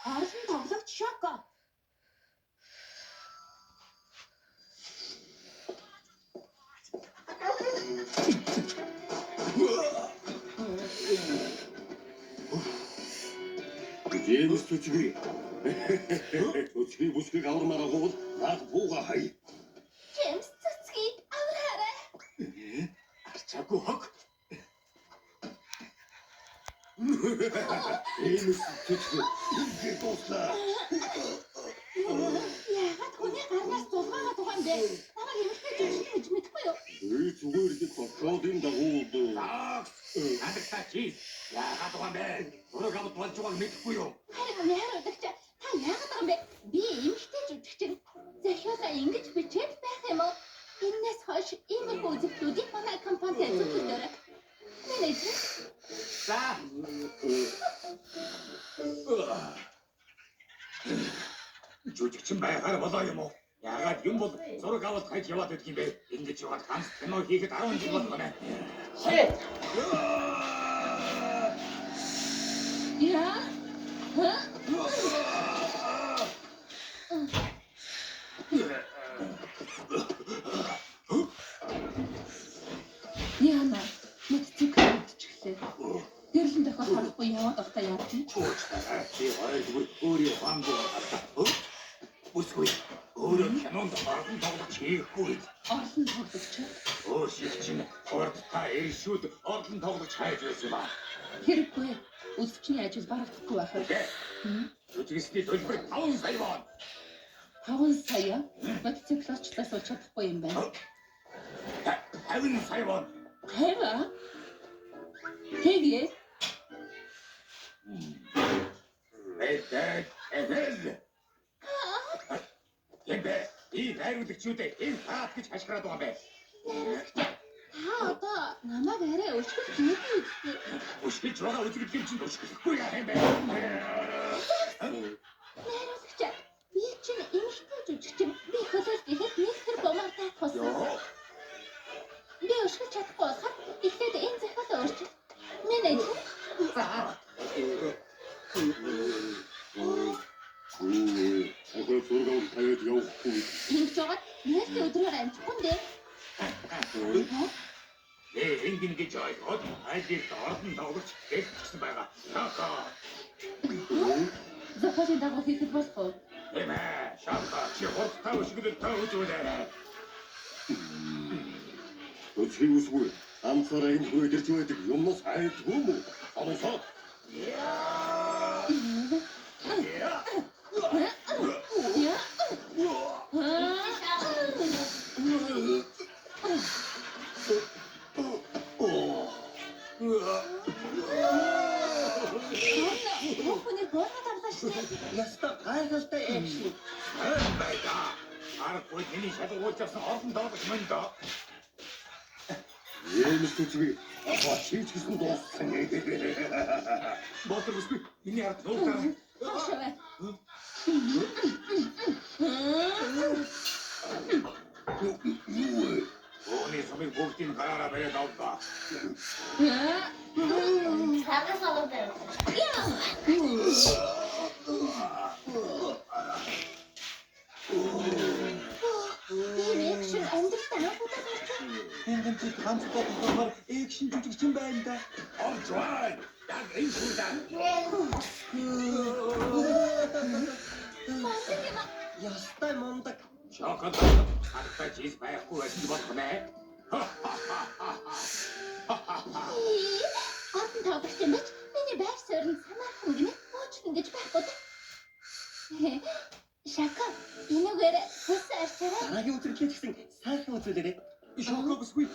Олон тоглогч Шоко. Джеймс төчгий. Төчгий бүсгийг авармаар агуул наад бууга хай. Джеймс цэцгийг авраарай. Арчаагүй хог. Джеймс төчгий. Ингээд дууслаа. Яагаад хүний гарнаас зулгаагаад байгаа юм бэ? Намайг эмэгтэй жүжигчин гэж мэдэхгүй юу? Би зүгээр нэг контролын дагуу Хадагтаа чи яагаад байгаа юм бэ? Зураг аваад болж байгааг мэдэхгүй юу? Харин найруулагч та яагаад байгаа юм бэ? Би эмэгтэй жүжигчин. Захиалаа ингэж бичээд байх юм уу? Энээс хойш иймэрхүү үзэгдлүүдийг манай компанид зөвлөдөрэй. Менежер. За. Жүжигчин байхаар болоо юм уу? Яагаад юм бол зураг авалт хайж яваад байдаг юм бэ? Ингэж яваад ганц кино хийхэд 10 жил болох нэ. Shit. Яа? Ха? Яна, мотоцикл өвдчихлээ. Гэрлэн дохиод харахгүй яваад байхдаа яаж юм? Уучлаарай. Би хоёрдугаар өөрийн ухаангүй боллоо. Бүсгүй. Өөрөө кинонд орон тоглож хийхгүй. Орлон тоглогч. Өөр шиг чинь хурдтай иршүүд орлон тоглож хайж байсан юм аа. Хэрэггүй. Үзэгчний ажил барагдахгүй байх. Жүжигчний төлбөр 5 сая вон. 5 сая мотоциклочлаас сууж чадахгүй юм байна. 50 сая вон. 50? Тэгээ. Мэдээ. Эхэл. Гэмбэ. Би найруулагчүүдээ энэ таат гэж хашгираад байгаа юм бэ. Та одоо намайг арай өшгөх хийх үстэй. Өшгөж байгаа үзэгдлийн чинь өшгөхгүй яах юм бэ? Найруулагч би чинь эмэгтэй жүжигчин. Би хөлөөлт ихэд нэг хэр бомаар таах болсон. Би өшгөж чадахгүй болохоор эхлээд энэ захиалаа өөрчил. Менежер. Охин зураг авалт тавиад явахгүй. Ингэж жоод нэртэй өдрөөр амжихгүй юм дээ. Би ингэн гэж ойлгоод айлд ордон тоглож гэлчихсэн байгаа. Шоко. Захиалын дагуу хийхэд болох уу? Эмээ, Шоко, чи хурдтай өшгөлөл таа үзүүлээрэй. Төчгий үсгүй. Ганцаараа энэ хөөдөрч байдаг юмнаас айдгүй юм уу? Оносоо. Яа. Яа. Хүүхний гоороо давлаа шүү дээ. Яста гайхалтай экшн. Сайн байда. Аргагүй миний шалгуулж авсан ордон тоглож мөн доо. Джеймс төчгий. Одоо чи ч гэсэн дууссан. Болор бүсгүй. Миний ард нуугдаа. Хаашаа бай. Юу вэ? Өөний сумыг бүгдийг гараараа бариад авлаа. Цагаас олоод. Ийм экшн амьдралд анх удаа гарч байна. Тэнгэн чи ганцтай тоглохоор экшн жүжигчин байна да. Олж бай. Яг энэ шүү дээ. Мундаг юм аа. Ястай мундаг. Шокод хаттай чиз байхгүй байсан болох нэ. Ордон тоглогч юм бач. Миний байр суурь нь санаархан гинэ. Уучлан гэж байхгүй да. Шака, энүүгээр хөлс арчаарай. Дараагийн үзэгдлээ ч гэсэн сайхан үзүүлээрэй. Шоко бүсгүй.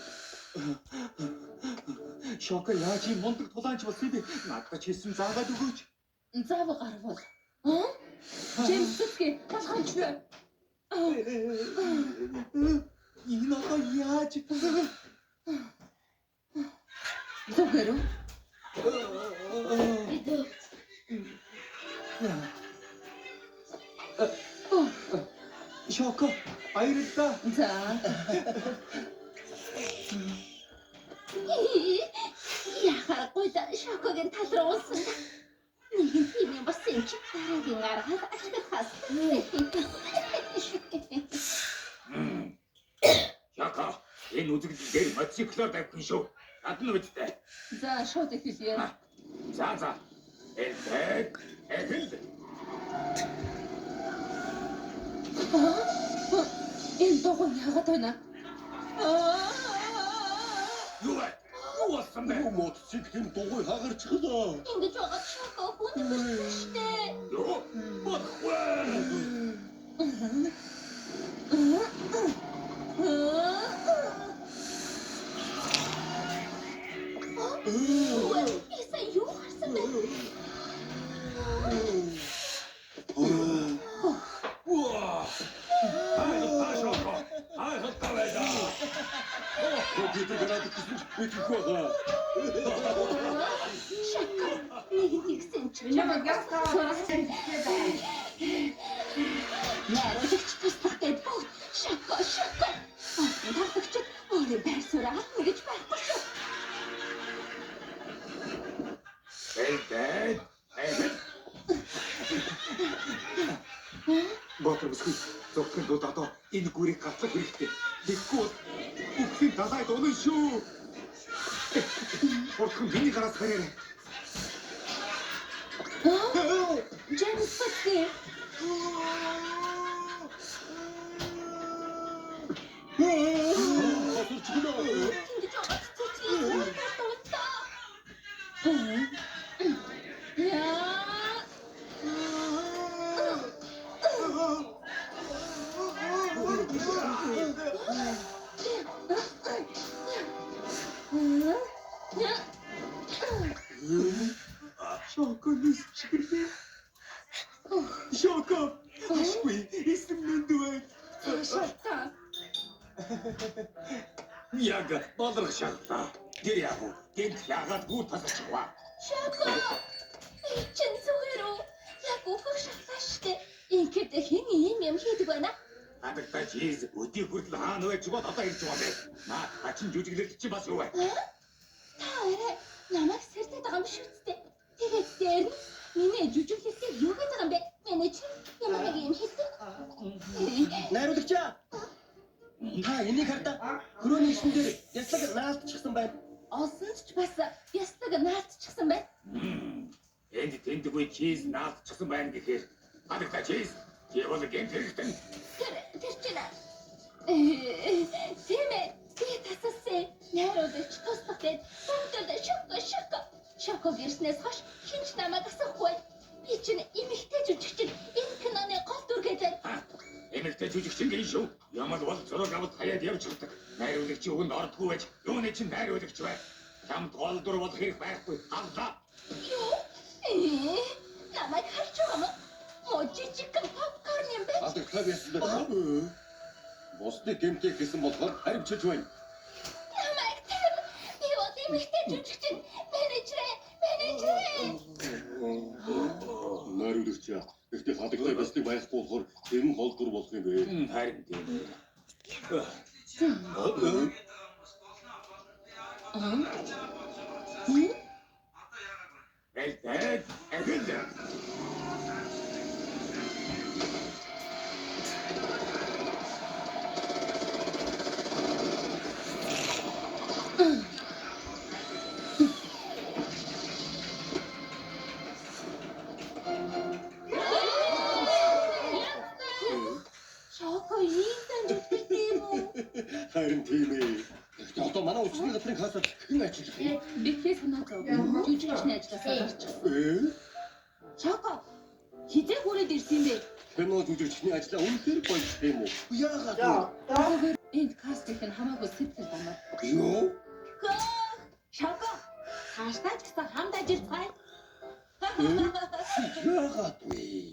Шоко яаж ийм мундаг тулаанч болсон бэ? Надад ч хэлсэн заагаад өгөөч. Зав гарвал. Аа? Джеймс Сүтги талхамч. Энэ одоо яаж? Зүгээр үү? Шоко, баярлалаа. За. Яхааргүй да Шокогийн тал руу унсан. Нэгэн тийм юм болсон юм чи дараагийн аргаар ашиглахаас. Шоко, энэ үзэгдэл дээр мотоциклоор давхин шүү. Гадна үсттэй. За шууд эхэлье. За за. Элбэг, эхэл. Энэ дугуй яагаад байна? Юу вэ? Юу болсон бэ? Мотоциклийн дугуй хагарчихлаа. Ингэж байгаа Шоко хүн төрсөн штэ. Юу? Бодохгүй. Би сая юу харсан бэ? Уа! Ай, Шоко. Ай, хатаа байлаа. Компьютер гараад гэсэн ч мэдэхгүй байгаа. Шоко нэг тэгсэн чи. Найруулагч туслах гээд бүгд Шоко Шоко. Олон тоглогчид өөрийн байр суурь алдна гэж байхгүй шүү. Элбэг, эхэл. Баатар бүсгүй. Зогтохын тулд одоо энэ гүрийг гатлах хэрэгтэй. Тэгэхгүй бол үхлийн далайд унана шүү. Хурдхан миний гараас хараарай. Джеймс Патти. Хасарчихлаа. Ингэж байгаа цэцгийн унтаа. Яа. Шоко нисчихлээ. Шоко, ашгүй, эсэм мэнд байна. Шалтаа. Яг болрох шахлаа. Тэр яг уу, гэнт яагаад гүр тасарчихваа. Шоко. Би чинь зүгээр үү? Яг үхэх шалаа штэ. Ингээд хэн ийм юм хийдэг байна? Хадагтай чиз өдий хүртэл хаана байж бод одоо ирж байгаа юм бэ? Наа, хачин жүжиглэлт чи бас юу вэ? Та арай намайг сэрдээд байгаа юм шүү дээ. Тэгээд дээр нь миний жүжиглэлтийг юу гэдэг байгаа юм бэ? Менежер ямар нэг юм хийдэг. Найруулагчаа. Та энийг хардаа. Хөрөөний шин дээр яслаг наалтчихсан байна. Олсон ч бас яслаг наалтчихсан байна. Энд тэндгүй чиз наалтчихсан байна гэхээр хадагтай чиз чи бол гэнт хэрэгтэн. Тэр тэр чинь тийм ээ би тасалсан. Найруулагч туслах гээд бүгд л шоко шоко. Шоко гэрснээс хойш хэн ч намайг асуухгүй. Би чинь эмэгтэй жүжигчин энэ киноны гол дүр гэж байна. Эмэгтэй жүжигчин гин шүү. Ямал бол зураг авалт хаяад явж чаддаг. Найруулагчийн үгэнд ордгүй байж юуны чинь найруулагч вэ? Чамд гол дүр болох хэрэг байхгүй. Авлаа. Юу? Намайг харж байгаа юм уу? Мо жижигхэн попкорн юм бэ? Хадагтай байсан даа. Бусдыг гэмтэх гэсэн болохоор харимчилж байна. Намайг тэр би бол эмэгтэй жүжигчин менежерээ менежерээ. Найруулагч гэхдээ хадагтай байсныг байхгүй болохоор тэр нь гол дүр болох юм бэ. Харин тийм. Элбэг, эхэл. Шоко ийм дамжигддаг юм уу? Харин тийм ээ. Гэхдээ одоо манай үчний газрын кассаар хэн ажиллах юм? Бэхээ санаа зов. Жүжигчний ажлаасаа гарчихсан. Э? Шоко хизээ хүрээд ирсэн юм бэ? Кино жүжигчний ажлаа үнэхээр болж юм уу? Яагаад вэ? Энд кастинг нь хамаагүй сэтгэл дамар. Юу? Шоко цаашдаа ч гэсэн хамт ажиллацгаая. Яагаад вэ?